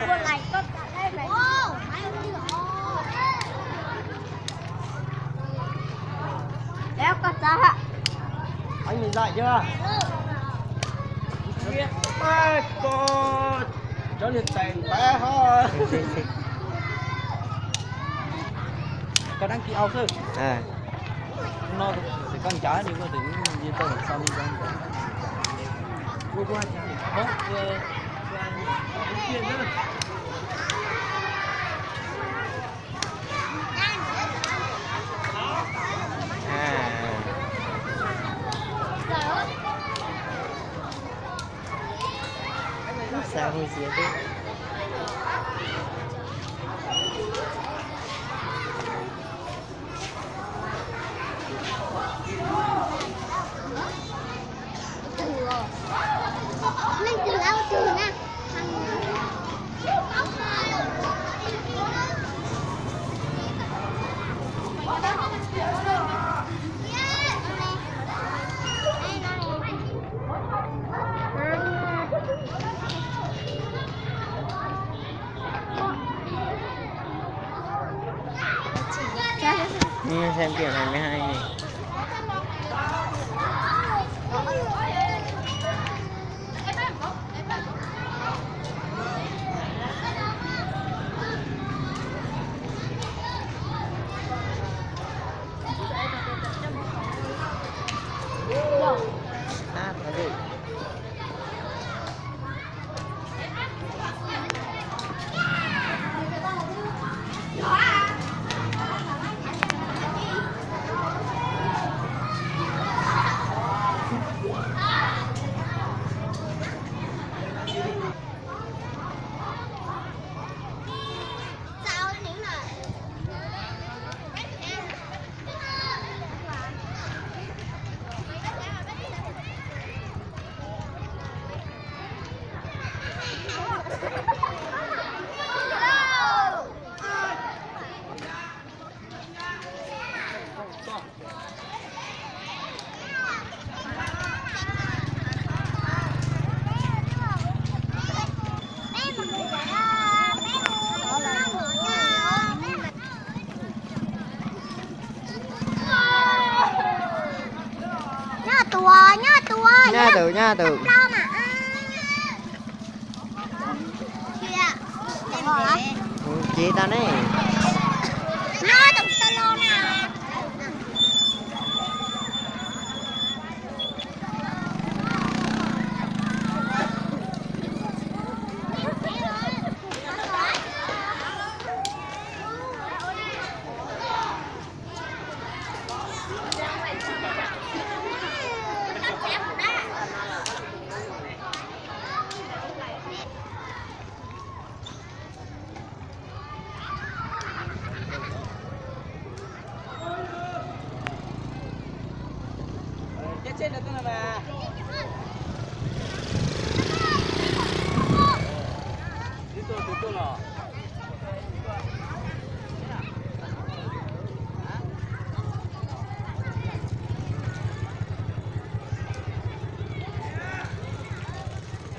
Ua lais koj txav dai maiv. Ua koj txav hab. Anh mình dạy chưa? Ê, con chó liệt tèn té ho. Con đăng ký ao xwb. À. No thì con chó đi qua tỉnh đi tôi sau đi con. Qua qua hốt qua. Xav hu xiav xwb. Xem kiểu này mới hay này. Nyob tus, nyob tus, nyob tus, nyob tus. Tsis tau ne.